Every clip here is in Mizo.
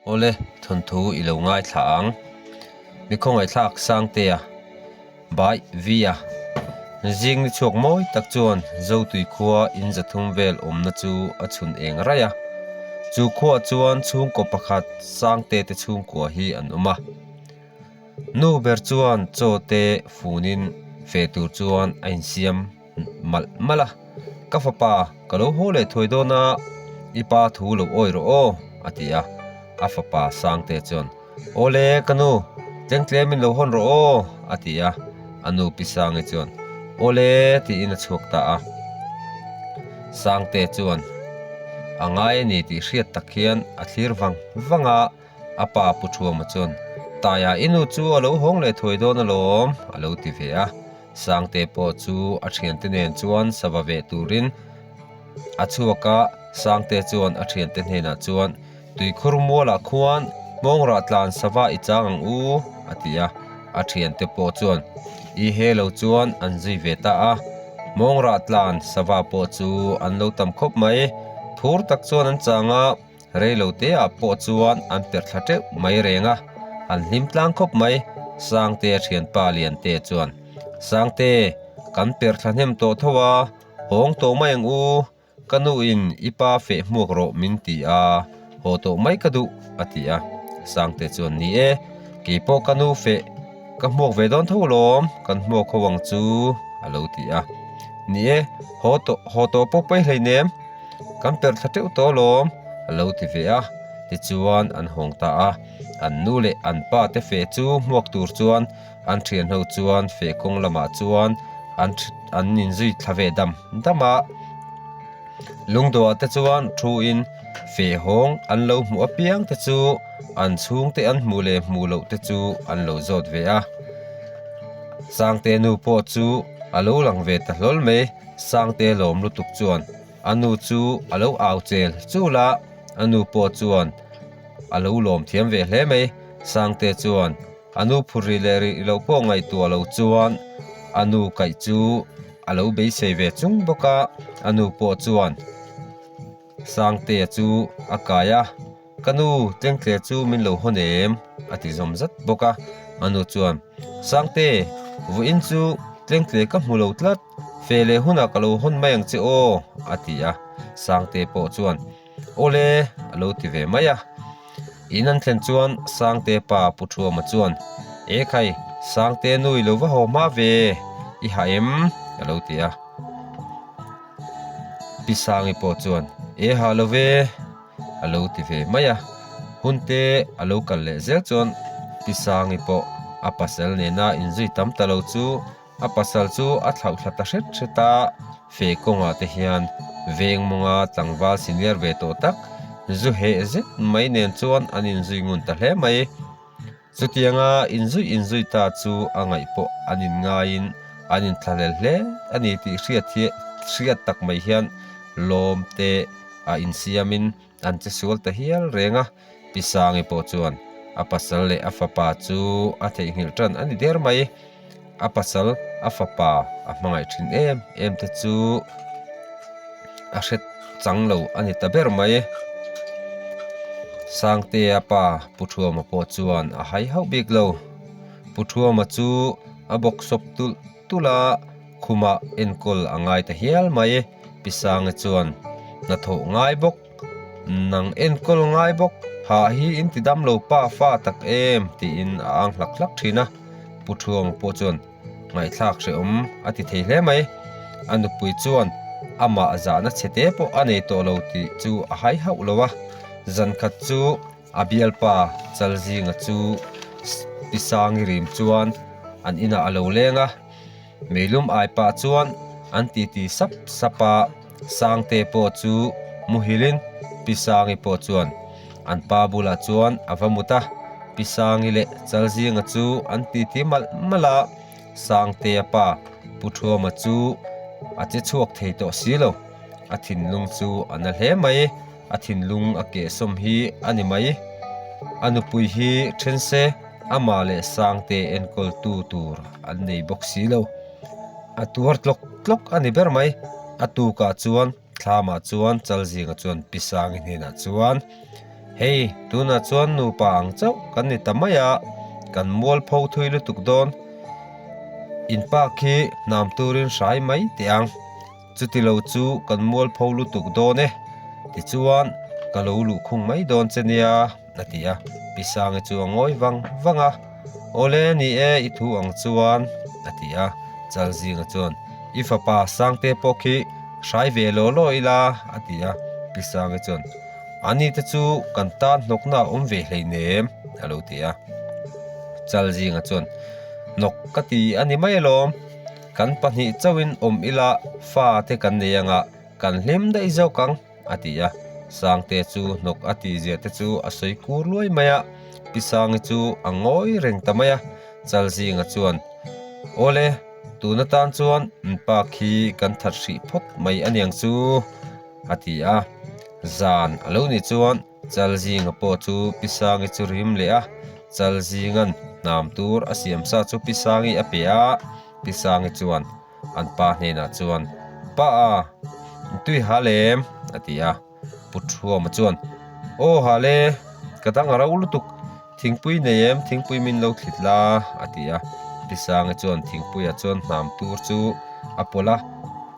Awle, thawnthu i lo ngaithla ang. Mi khawngaihthlak Sangtea, Bai V-a, zing ni chhuak mawi tak chuan Zotui khua in zathum vel awmna chu a chhun eng raih a. Chu khuaah chuan chhungkaw pakhat Sangte te chhungkua hi an awm a. Nu ber chuan chaw te funin feh tur chuan a insiam malh malh a, Ka fapa, ka lo haw leh thuai dawn a, i pa thu lo awi rawh aw, a ti a. A fapa Sangte chuan, Awle, ka nu, tleng tlem in lo hawn rawh aw, a ti a. A nu Pi Sangi chuan, Awle, tiin a chhuak ta a. Sangte chuan, A ngai a ni tih hriat tak hian a thlir vang vang a. A pa Pu Thuama chuan, Taia, i nu chu a lo hawng leh thuai dawn alawm, a lo ti ve a. Sangte pawh chu a thiante nen chuan sava veh turin a chhuak a, Sangte chuan a thiante hnenah chuan, Tuikhur mualah khuan hmawngrah tlan sava i chang ang u, a ti a. A thiante pawh chuan i he lo chuan an zui ve ta a. Hmawngrah tlan sava pawh chu an lo tam khawp mai. Phur tak chuan an chang a. Rei lo te ah pawh chuan an per thla teuh mai reng a, an hlim tlang khawp mai. Sangte thianpa Liante chuan, Sangte, kan per thla hnem tawh tho a, hawng tawh mai ang u, ka nu in i pa feh hmuak rawh min ti a, haw tawh mai ka duh, a ti a. Sangte chuan, Ni e, kei pawh ka nu feh ka hmuak ve dawn tho lawm, kan hmuak ho ang chu, a lo ti a. Ni e, haw tawh haw tawh pawh pawi hleinem. Kan per thla teuh tawh alawm, a lo ti ve a. Tichuan an hawng ta a, an nu leh an pa te feh chu hmuak tur chuan an thianho chuan feh kawng lamah chuan an an inzui thla ve dam dam a. Lungdawhah te chuan thu in feh hawng an lo hmuh apiang te chu an chhungte an hmuh leh hmuh loh te chu an lo zawt ve a. Sangte nu pawh chu a lo lang ve ta hlawl mai. Sangte lawm lutuk chuan a nu chu a lo au chel chul a, a nu pawh chuan a lo lawm thiam ve hle mai. Sangte chuan a nu phur rih leh rih loh pawh ngaihtuah lo chuan a nu kaih chu a lo beisei ve chung bawk a, a nu pawh chuan Sangtea chu a kai a. Ka nu, Tlengtle chu min lo hawn em? a ti zawm zat bawk a. A nu chuan, Sangte, vawiin chu Tlengtle ka hmu lo tlat, fe leh hunah ka lo hawn mai ang che aw, a ti a. Sangte pawh chuan, Awle, a lo ti ve mai a. In an thlen chuan Sangte pa Pu Thuama chuan, Ekhai, Sangte nu i lo va haw hma ve, i hah em? a lo ti a. Pi Sangi pawh chuan, E hah lo ve. a lo ti ve mai a, hun te a lo kal leh zel chuan Pi Sangi pawh a pasal nena inzui tam ta lo chu a pasal chu a thlauh thla ta hret hret a, fe kawngah te hian veng mawnga tlangval senior ve tawh tak zu heh zet mai nen chuan an inzui ngun ta hle mai. Chutianga inzui inzui ta chu a ngaih pawh an inngaiin an inthlahlel hle a ni tih hriat hi hriat tak mai hian lawm te a insiamin an che sual ta hial reng a. Pi Sangi pawh chuan a pasal leh a fapa chu a theihnghilh tan a ni der mai. A pasal a fapa a hmangaih thin em em te chu a hre chang lo a ni ta ber mai. Sangtea pa Pu Thuama pawh chuan a hai hauh bik lo. Pu Thuama chu a bawk sawp tulh tulh a, khumah enkawl a ngai ta hial mai. Pi Sanga chuan hnathawh ngai bawk. Nang enkawl ngai bawk, hah hi in ti dam lo pa fa tak em tiin a ang hlak hlak thin a, Pu Thuama pawh chuan ngaihthlak hrehawm a ti thei hle mai. A nupui chuan amah zahna chhe te pawh a nei tawh lo tih chu a hai hauh lo a, zan khat chu a bialpa Chalzinga chu Pi Sangi rim chuan an inah a lo leng a. Meilum ai pah chuan an titi sap sap a, Sangte pawh chu muhilin Pi Sangi pawh chuan an pa bulah chuan a va mut a, Pi Sangi leh Chalzinga chu an titi malh malh a, Sangtea pa Pu Thuama chu a che chhuak thei tawh si lo, a thinlung chu a na hle mai, a thinlung a kehsawm hi a ni mai, a nupui hi then se. Amah leh Sangte enkawltu tur an nei bawk si lo. A tuar tlawk tlawk a ni ber mai. A tukah chuan Thlamah chuan Chalzinga chuan Pi Sangi hnenah chuan, Hei, tunah chuan nupa ang chauh kan ni ta mai a, kan mualpho thui lutuk dawn. In pa khi hnam turin hrai mai teh ang. Chuti lo chu kan mualpho lutuk dawn e, tichuan ka lo luhkhung mai dawn che nia, a ti a. Pi Sangi chu a ngawi vang vang a, Awle ni e, i thu ang chuan, a ti a. Chalzinga chuan, I fapa Sangte pawh khi hrai ve law law ila, a ti a. Pi Sangi chuan, Ani te chu kan tan hnawkna a awm ve hleinem, a lo ti a. Chalzinga chuan, Hnawk ka ti a ni mai alawm. Kan pahnih chauhin awm ila fa te kan nei anga kan hlim daih zawk ang, a ti a. Sangte chu hnawk a tih zia te chu a sawi kur luai mai a, Pi Sangi chu a ngawi reng ta mai a. Chalzinga chuan, Awle, tun atan chuan pa khi kan that hrih phawt mai aniang chu, a ti a. Zan a lo nih chuan Chalzinga pawh chu Pi Sangi chu rim leh a, Chalzinga'n hnam tur a siam sa chu Pi Sangi a pe a, Pi Sangi chuan an pa hnenah chuan, Pa a, tui hal em? a ti a. Pu Thuama chuan, Aw hal e, ka dang a ro lutuk, thingpui nei em, thingpui min lo thlit la, a ti a. Pi Sangi chuan thingpuiah chuan hnam tur chu a pawlh a,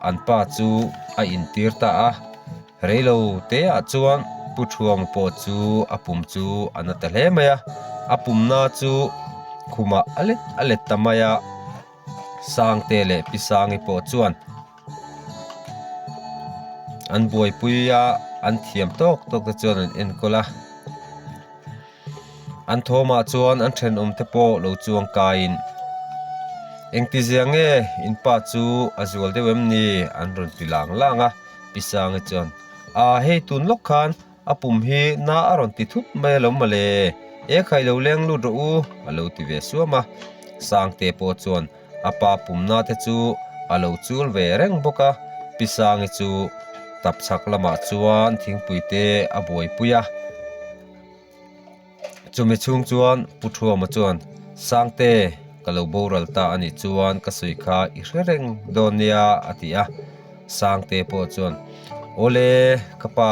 an pa chu a intir ta a. Reilo teah chuan Pu Thuama pawh chu a pum chu a na ta hle mai a, a pumna chu khumah a let a let ta mai a, Sangte leh Pi Sangi pawh chuan an buaipui a, an thiam tawk tawk te chuan an enkawl a. An thawmah chuan an thenawm te pawh lo chuang kaiin, Engtizia nge in pa chu a zual deuh em ni? an rawn ti lang lang a. Pi Sangi chuan, Aa hei tun lawk khan a pum hi na a rawn ti thut mai alawm mawle, e khai lo leng lut rawh u a lo ti ve suam a. Sangte pawh chuan a pa pumna te chu a lo chul ve reng bawk a, Pi Sangi chu tapchhak lamah chuan thingpui te a buaipui a. Chumi chhung chuan Pu Thuama chuan, Sangte, ka lo boral ta a nih chuan ka sawi kha i hre reng dawn nia a ti a. Sangte pawh chuan, Awle, ka pa,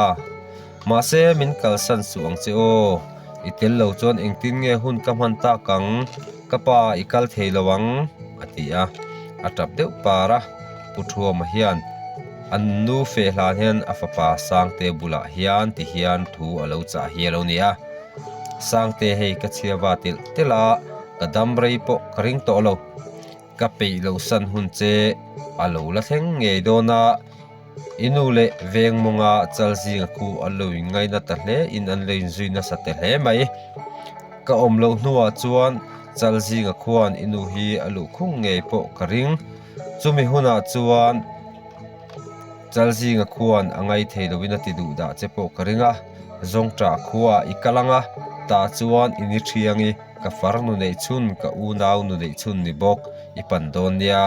mahse min kalsan suh ang che aw, i tel lo chuan engtin nge hun ka hman tak ang, ka pa i kal thei lo ang a ti a. A tap deuh par a, Pu Thuama hian, An nu feh hlan hian a fapa Sangte bulah hian ti hian thu a lo chah hi a lo ni a. Sangte hei ka chhia va telh telh a, ka dam rei pawh ka ring tawh lo. Ka peih loh san hun che a lo la thleng ngei dawn a, i nu leh veng mawnga chal zinga khu an lo inngaina ta hle in an lo inzui nasa ta hle mai. Ka awm loh hnuah chuan chal zinga khuan i nu hi a luhkhung ngei pawh ka ring. Chumi hunah chuan Chalzinga khuan a ngai thei loin a ti duh dah che pawh ka ring a, Zawngṭah khua i kal ang a, tah chuan i ni ṭhiang i, ka far nu neih chhun, ka unau nu neih chhun ni bawk i pan dawn nia.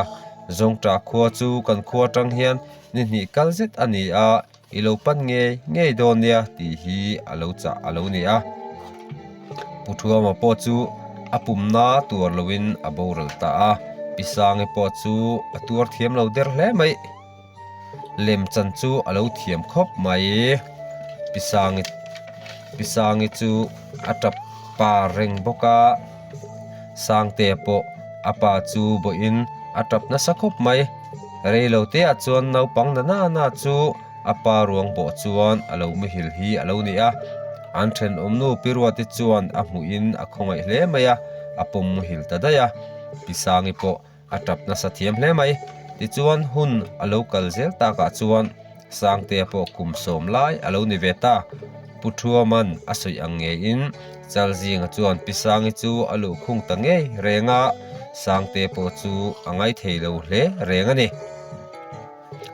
Zawngṭah khua chu kan khua aṭang hian ni hnih kal zet a ni a, I lo pan ngei ngei dawn nia tih hi a lo chah a lo ni a. Pu Thuama pawh chu a pumna tuar loin a boral ta a, Pi Sangi pawh chu a tuar thiam lo der hle mai. Lem chan chu a lo thiam khawp mai. Pi Sangi Pi Sangi chu a tap par reng bawk a, Sangtea pawh a pa chu bawhin a tap nasa khawp mai. Reilo teah chuan naupang na na na chu a pa ruang bawh chuan a lo muhil hi a lo ni a. An thenawmnu Pi Ruati chuan a hmuhin a khawngaih hle mai a, a pawm muhil ta daih a. Pi Sangi pawh A tap nasa thiam hle mai. Tichuan hun a lo kal zel takah chuan Sangtea pawh kum sawm lai a lo ni ve ta. Pu Thuaman a sawi ang ngeiin Chalzinga chuan Pi Sangi chu a luhkhung ta ngei reng a, Sangtea pawh chu a ngaithei lo hle reng a ni.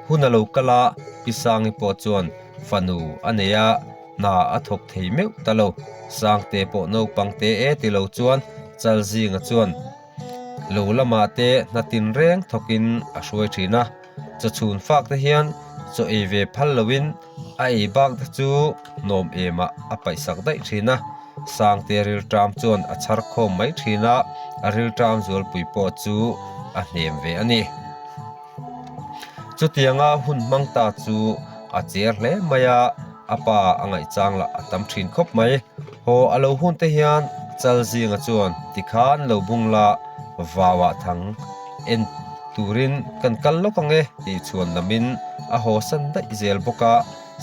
Hun a lo kal a, Pi Sangi pawh chuan fanu a nei a, hna a thawk thei meuh ta lo. Sangtea pawh naupang te e ti lo chuan Chalzinga chuan Lo lamah te hna tinreng thawkin a hruai thin a, chaw chhun fak te hian chaw ei ve phal loin a ei bak te chu hnawm emah a paihsak daih thin a, Sangte rilṭam chuan a chhar khawm mai thin a, a rilṭam zualpui pawh chu a hnem ve a ni. Chutianga hun hmang ta chu a cher hle mai a. A pa a ngaih chang lah a tam thin khawp mai. Haw a lo hun te hian chal zinga chuan tikhan lo bung la vauah thang en turin kan kal lawk ang e tih chhuan lamin a haw san daih zel bawk a.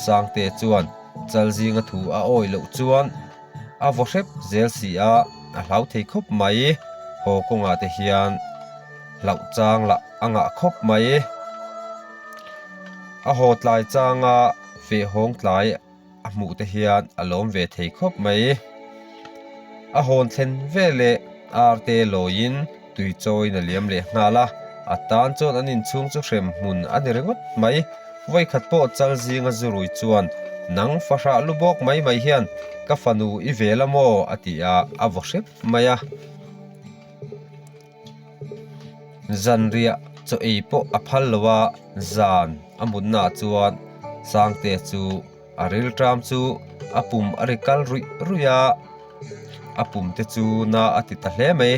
Sangte chuan chal zinga thu a awih loh chuan a vaw hrep zel si a, a hlau thei khawp mai. Haw kawngah te hian hlauh chang lah a ngah khawp mai. A haw tlai changa feh hawng tlai a hmuh te hian a lawm ve thei khawp mai. A hawn thlen veleh ar te lawiin tui chawiin a liam leh nghal a, a tan chuan an inchhung chu hrem hmun a ni ringawt mai. Vawikhat pawh chal zinga zurui chuan, Nang fahrah lu bawk mai mai hian ka fanu i vel a maw? a ti a, a vaw hrep mai a. Zanriah chaw ei pawh a phal lo a, zan a mutnaah chuan Sangte chu a rilṭam chu a pum a ri kal ruih ruih a, a pum te chu na a ti ta hle mai.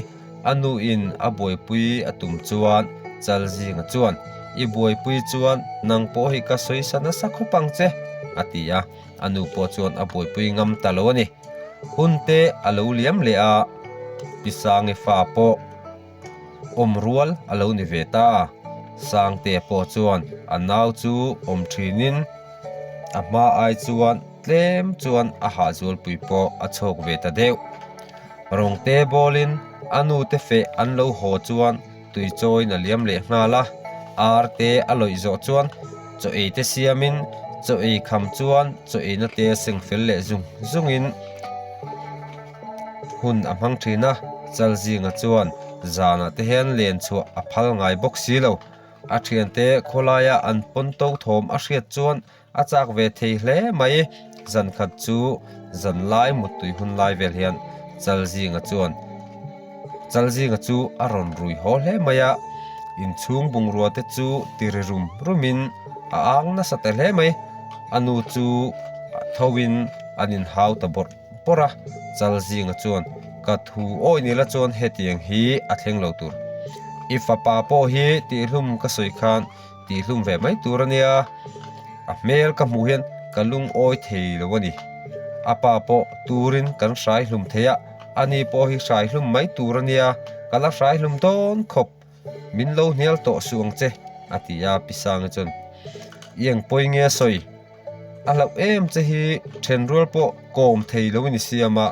A nuin a buaipui a tum chuan Chalzinga chuan, I buaipui chuan nang pawh hi ka sawisa nasa khawp ang che, a ti a, a nu pawh chuan a buaipui ngam ta lo a ni. Hun te a lo liam leh a, Pi Sangi fa pawh awm rual a lo ni ve ta. Sangtea pawh chuan a nau chu awm thinin a hma ai chuan tlem chuan a hahzualpui pawh a chhawk ve ta deuh. Rawngte bawlin a nute feh an lo haw chuan tui chawiin a liam leh nghal a, ar te a lawih zawh chuan chaw ei te siamin chaw ei kham chuan chaw eina te seng fel leh zung zungin hun a hmang thin a, Chalzinga chuan zanah te hian len chhuah a phal ngai bawk si lo. A thiante khawlaia an pawn to thawm a hriat chuan A chak ve thei hle mai. Zan khat chu zan lai muttui hun lai vel hian Chalzinga chuan Chalzinga chu a rawn rui haw hle mai a, inchhung bungrua te chu ti ri rum rumin a ang nasa ta hle mai. A nu chu thoin an inhau ta bawrh bawrh a, Chalzinga chuan ka thu awi nila chuan hetiang hi a thleng lo tur. I fapa pawh hi tihhlum ka sawi khan Tihhlum ve mai tur a nia, a hmel ka hmuh hian ka lungawi thei lo a ni. A pa pawh turin kan hrai hlum thei a, ani pawh hi hrai hlum mai tur a nia, ka la hrai hlum dawn khawp, min lo hnial tawh suh ang che, a ti a Pi Sanga chuan. I eng pawi nge a sawi? A hlauh em che hi thenrual pawh kawm thei lo i ni siam a.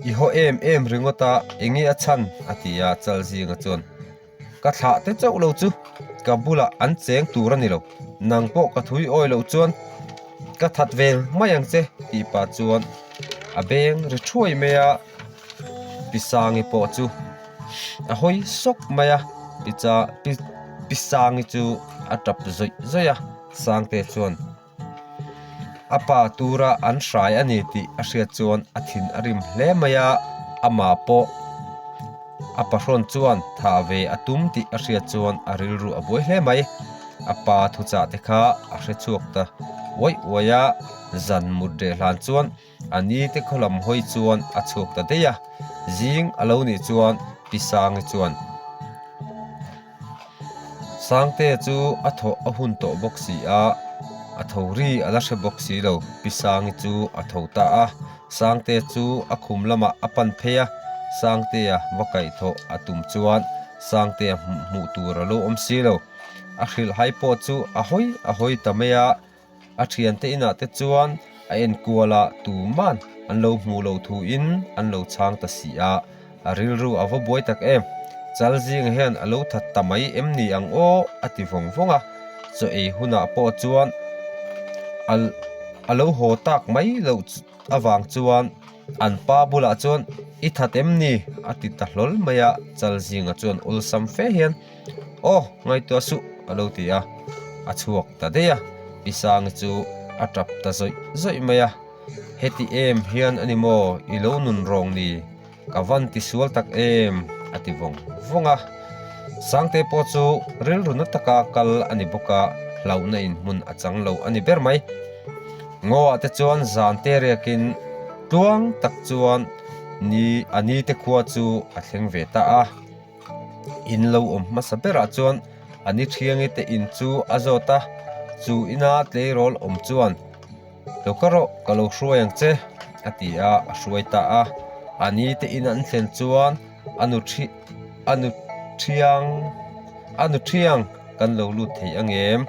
I haw em em ringawt a, enge a chhan? a ti a, Chalzinga chuan, Ka thlah te chauh lo chu ka bulah an cheng tur a ni lo, nang pawh ka thui awi loh chuan ka that ve mai ang che tih pah chuan a beng ri thuai mai a, Pi Sangi pawh chu a hawi sawk mai a, Pi Cha Pi Sangi chu a tap zawih zawih a, Sangte chuan. A pa tura an hrai a ni tih a hriat chuan a thin a rim hle mai a, amah pawh a pahrawn chuan thah ve a tum tih a hriat chuan a rilru a buai hle mai. A pa thuchah te kha a hre chhuak ta uaih uaih a, zan mut reh hlan chuan a ni te khaw lam hawi chuan a chhuak ta daih a, zing a lo nih chuan Pi Sangi chuan. Sangte chu a thawh a hun tawh bawk si a, a tho ri a la hre bawk si lo. Pi Sangi chu a tho ta a, Sangte chu a khum lamah a pan phei a, Sangtea va kaihthawh a tum chuan Sangtea hmuh tur a lo awm si lo. A hrilhhai pawh chu a hawi a hawi ta mai a. A thiante inah te chuan a enkual a, tuman an lo hmuh loh thuin an lo chhang ta si a, a rilru a va buai tak em. Chal zinga hian a lo that ta mai em ni ang aw a ti vawng vawng a, chaw ei hunah pawh chuan a a lo haw tak mai loh avang chuan an pa bulah chuan i that em ni a ti ta hlawl mai a, chal zinga chuan awlsam fe hian Aw, ngaihtuah suh a lo ti a, a chhuak ta daih a, Pi Sangi chu a tap ta zawih zawih mai a, Heti em hian a ni maw i lo nun rawng ni, ka van ti sual tak em a ti vawng vawng a. Sangte pawh chu rilru na taka kal a ni bawk a, hlauhna in hmun a chang lo a ni ber mai. Ngaw ah te chuan zan te riakin tluang tak chuan ni a ni te khua chu a thleng ve ta a. In lo awm hmasa berah chuan a ni thiangi te in chu a zawt a, Chu ina tleirawl awm chuan, Lo ka rawh, ka lo hruai ang che, a ti a, a hruai ta a. A ni te in an thlen chuan a nu thi, a nu thiang, a nu thiang kan lo lut thei ang em?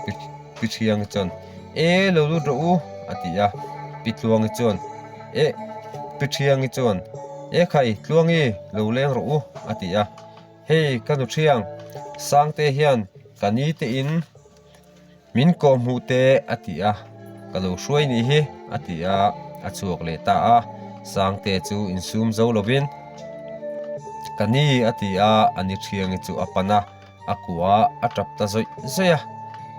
Pi, Pi Thiangi chuan, E, lo lut rawh u, a ti a. Pi Tluangi chuan, E, Pi Thiangi chuan, E khai, Tluangi, lo leng rawh u, a ti a. Hei, ka nu thiang, Sangte hian ka ni te in min kawh hmuh te a ti a, ka lo hruai nih hi a ti a, a chhuak leh ta a. Sangte chu insum zo lovin, Ka ni a ti a, a ni Thiangi chu a pan a, a kuah a tap ta zawih zawih a.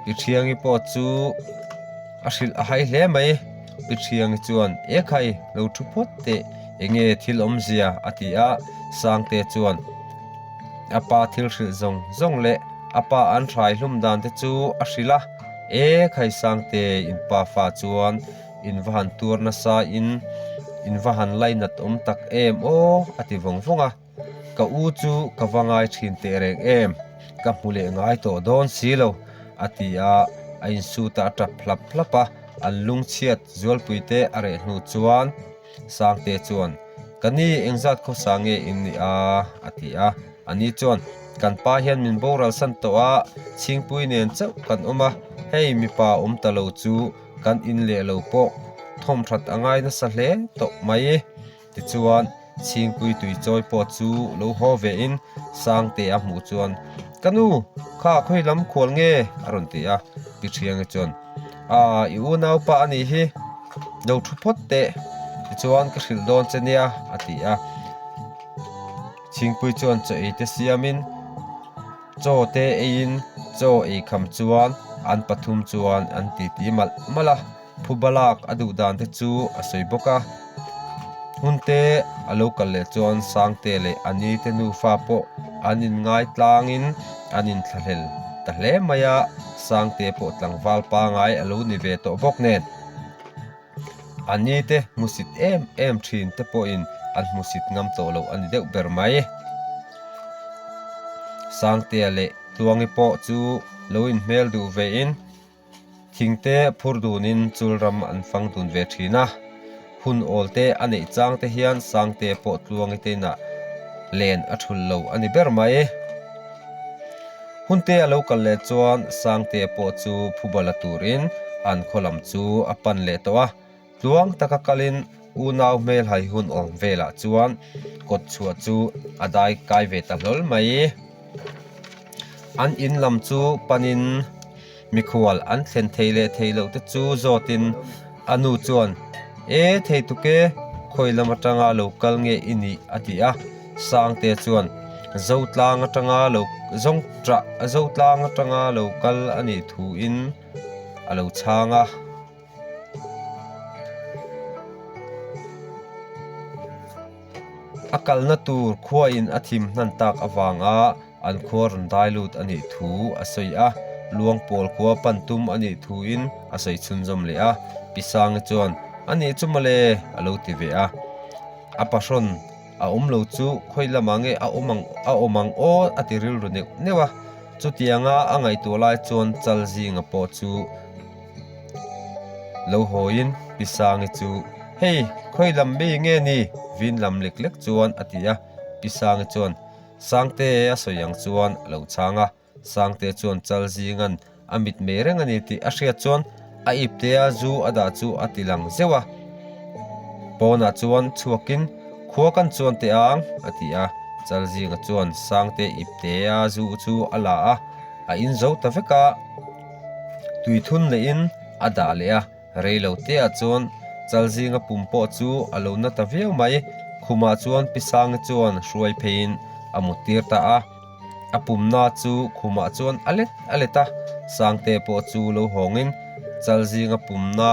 Pi Thiangi pawh chu a hrilh a hai hle mai. Pi Thiangi chuan, E khai, lo thu phawt teh, enge thil awmzia? a ti a. Sangte chuan a pa thil hrilh zawng zawng leh a pa an hrai hlum dan te chu a hrilh a. E khai Sangte, in pa fa chuan in va han tuar nasa in in va han lainat awm tak em aw a ti vawng vawng a. Ka u chu ka va ngai thin teh reng em, ka hmu leh ngai tawh dawn si lo, a ti a, a insut a a tap hlap hlap a, an lungchhiat zualpui te a reh hnu chuan Sangte chuan, Ka ni engzat khawsa nge in nih a? a ti a, a ni chuan, Kan pa hian min boral san tawh a, Chhingpui nen chauh kan awm a, hei mipa awm ta lo chu kan in leh lo pawh thawmthat a ngai nasa hle tawh mai. Tichuan, Chhingpui tui chawi pawh chu lo haw ve in Sangte a hmuh chuan, Ka nu, kha khawi lam khual nge? a rawn ti a. Pi Thiangi chuan, Aa, i unaupa a nih hi, lo thu phawt teh, tichuan ka hrilh dawn che nia, a ti a. Chhingpui chuan chaw ei te siamin, chaw te eiin chaw ei kham chuan an pathum chuan an titi malh malh a. Phuba lak a duh dan te chu a sawi bawk a, hun te a lo kal leh chuan Sangte leh a ni te nufa pawh an inngai tlangin an inthlahlel ta hle mai a, Sangte pawh tlangval pangai a lo ni ve tawh bawk nen a ni te hmusit em em thin te pawhin an hmusit ngam tawh loh a ni deuh ber mai. Sangtea leh Tluangi pawh chu lo inhmel duh vein. Thingte phur dunin chul ram an fang dun ve thin a, hun awl te a neih chang te hian Sangte pawh Tluangi te inah len a thulh lo a ni ber mai. Hunte a lo kal leh chuan Sangte pawh chu phuba la turin an khaw lam chu a pan leh tawh a, Tluang taka kalin unau hmel hai hun awm velah chuan kawt chhuah chu a dai kai ve ta hlawl mai. An in lam chu panin mikhual an thlen thei leh thei loh te chu zawtin a nu chuan, E thei tuk e, khawi lam atanga lo kal nge i nih? a ti a. Sangte chuan, Zotlang atanga lo zawngṭah Zotlang atanga lo kal a nih thuin a lo chhang a. A kalna tur khuain a thim hnan tak avanga an khua rawn dai lut a nih thu a sawi a, Luangpawl khua pan tum a nih thuin a sawi chhunzawm leh a, Pi Sangi chuan, A nih chu mawle, a lo ti ve a. A pahrawn a awm lo chu khawi lamah nge a awm ang a awm ang aw a ti rilru neuh neuh a, chutianga a ngaihtuah lai chuan chal zinga pawh chu Lo hawiin Pi Sangi chu, Hei, khawi lam mi nge ni? Vin lam lek lek chuan a ti a. Pi Sangi chuan, Sangte a sawi ang chuan a lo chhang a. Sangte chuan chal zingan a mit mei reng a ni tih a hriat chuan a iptea zu a dah chu a ti lang zeuh a. Pawnah chuan chhuakin, Khua kan chuan teh ang, a ti a. Chal zinga chuan Sangte iptea zu chu a la a, a in zo ta vek a. Tui thun lehin a dah leh a, rei lo te ah chuan chal zinga pum pawh chu a lo na ta viau mai. Khumah chuan Pi Sangi chuan hruai pheiin a mut tir ta a, a pumna chu khumah chuan a let a let a, Sangte pawh chu lo hawngin chal zinga pumna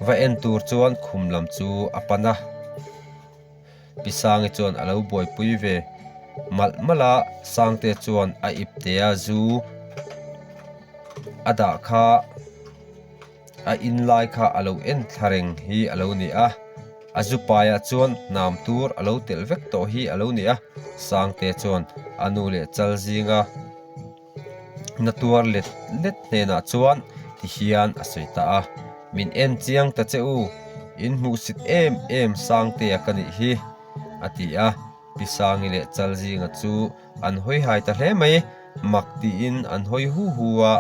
va en tur chuan khum lam chu a pan a. Pi Sangi chuan a lo buaipui ve malh malh a, Sangte chuan a iptea zu a dah kha a in lai kha a lo en thla reng hi a lo ni a, a zu paiah chuan hnam tur a lo telh vek tawh hi a lo ni a, Sangte chuan a nu leh chal zinga. Na tuar let let hnenah chuan ti hian a sawi ta a, Min en chiang ta che u, in hmuhsit em em Sangtea ka nih hi, a ti a. Pi Sangi leh Chalzinga chu an hawi hai ta hle mai, mak tiin an hawi hu hu a.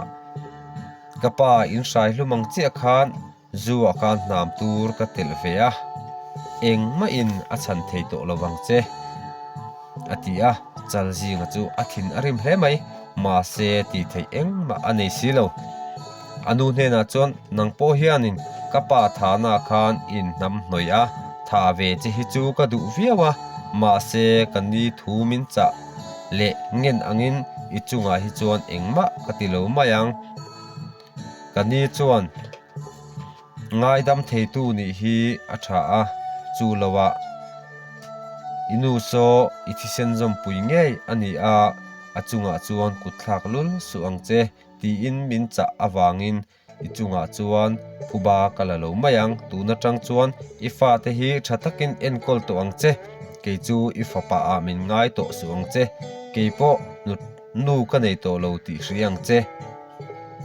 Ka pa in hrai hlum ang chiah khan Zu ah khan hnam tur ka telh ve a, engmahin a chhan thei tawh lo vang che, a ti a, Chalzinga chu a thin a rim hle mai, mahse tih theih engmah a nei si lo. A nu hnenah chuan, Nang pawh hianin ka pa thahna khan in hnam hnawih a, thah ve che hi chu ka duh viau a, mahse ka ni thu min chah leh ngen angin i chungah hi chuan engmah ka ti lo mai ang. Ka ni chuan ngaidam theitu nih hi a tha a, chu loah i nu saw i thisen zawmpui ngei a ni a, a chungah chuan kut thlak lul suh ang che tiin min chah avangin i chungah chuan phuba ka la lo mai ang, tun atang chuan i fate hi tha takin enkawl tawh ang che, kei chu i fapa ah min ngai tawh suh ang che, kei pawh nu ka nei tawh lo tih hria ang che.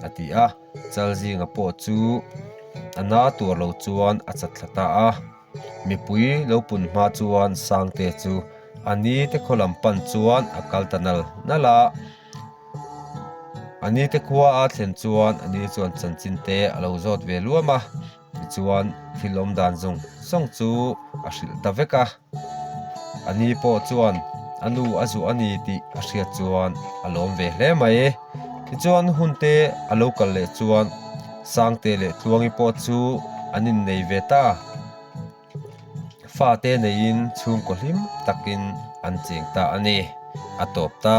A ti a, Chalzinga pawh chu a na tuar lo chuan a chat thla ta a. Mipui lo pun hma chuan Sangte chu a ni te khaw lam pan chuan a kal ta nal nal a. A ni te khua a thlen chuan a ni chuan chanchin te a lo zawt ve luam a. Tichuan thil awm dan zawng zawng chu a hrilh ta vek a, a ni pawh chuan a nu a zuah a ni tih a hriat chuan a lawm ve hle mai. Tichuan hun te a lo kal leh chuan Sangte leh Tluangi pawh chu an innei ve ta. Fate neiin chhungkaw hlim takin an cheng ta a ni, a tawp ta.